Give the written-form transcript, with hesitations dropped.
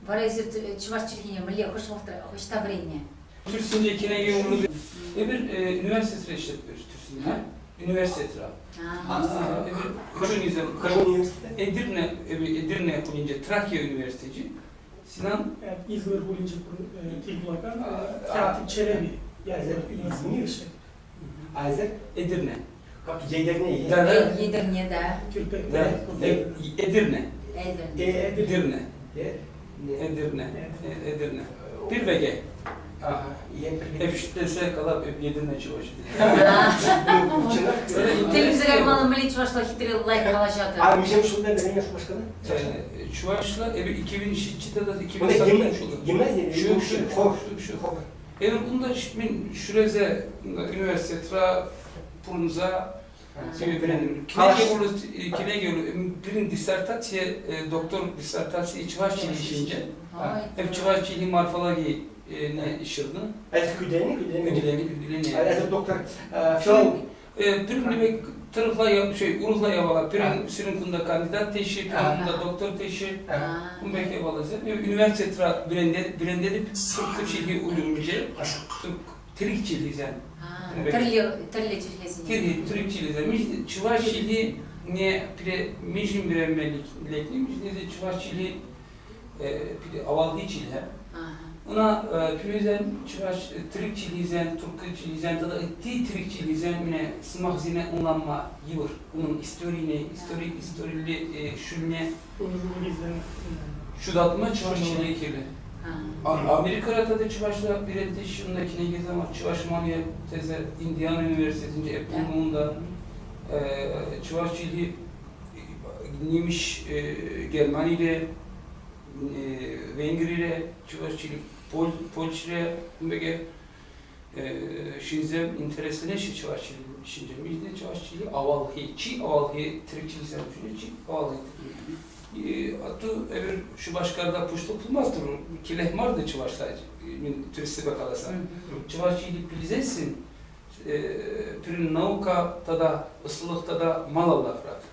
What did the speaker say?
Вара эсир чӑваш чӗлхине мӗнле хӑш вӑхӑтра ӑҫта вӗреннӗ? Тӳрсинче кӗнеке урлӑ эпир университетре ӗҫлетпӗр тӳрсинче. Университетра. Эпир хӑш Хӑш университет? Эдирне, Эдирне хулинче Тракия университечӗ. Синан Измир хулинче тӗл пулакан Катип Челеби Измир. А эсир? Эдирне. Как Едерне? Да, да. Едерне, да. Да. Эдирне. Эдирне. Эдирне. Эдирне. Эдирне. Пирвеге. Эп шӳтлесе калап, эп Едирне чӑваш. Телевизора мала мӗнле чӑвашла хитре лайӑх калаҫатӑр. А миҫем ҫулта вӗреннӗ Шупашкарта? Чӑвашла эпӗ 2007 тата 2008 ҫулта. Гимназия? Ҫук, ҫук, ҫук, ҫук. Эпӗ кунта мен ҫӳресе университетра пурӑнса вӗрентӗм. Кӗнеке пирӗн диссертаци, доктор диссертацийӗ чӑваш чӗлхи ҫинче. Эп чӑваш чӗлхи морфологине ҫырнӑ. Эсӗ хӳтӗленӗ, хӳтӗленӗ? Хӳтӗленӗ, хӳтӗленӗ. Эсӗ доктор филолог? Пирӗн пек тӑрӑхла, şey, урӑхла япала. Пирӗн сирӗн кунта кандидат теҫҫӗ, пирӗн кунта доктор теҫҫӗ. Ун пек япаласем. Университетра вӗрентетӗп турк чӗлхи уйрӑмӗнче. Түрк чӗлхисем. Тӗрлӗ, тӗрлӗ чӗлхесене. Түрк чӗлхисем. Чӑваш чӗлхи не пире мӗншӗн вӗренме лекни, мӗншӗн чӑваш чӗлхи авалхи чӗлхе. Ӑна пӳресен чӑваш тӗрӗк чӗлхисен, турккӑ чӗлхисен тата ытти тӗрӗк чӗлхисен мене сӑмахсене ӑнланма йывӑр. Унӑн историне, истори, историлле ҫулне ҫутатма чӑваш чӗлхи кирлӗ. Америкӑра тата чӑвашла вӗрентеҫҫӗ, унта кӗнекесем чӑваш мамми тесе Индиана университетӗнче эп пулнӑ унта. Чӑваш чӗлхи нимӗҫ Германире, Венгрире, чӑваш чӗлхи Польшӑре ун пекех ҫынсем интересленеҫҫӗ чӑваш чӗлхи ҫинчен. Мӗншӗн чӑваш чӗлхи авалхи, чи авалхи тӗрӗк чӗлхисем хушшинче чи авалхи. Атту эпир Шупашкарта пуҫлӑх пулмастӑр, килех мар та чӑвашла, тӗрӗссипе каласан. Чӑваш чӗлхи пӗлсессӗн пирӗн наука тата ӑслӑлӑх тата малалла пырать.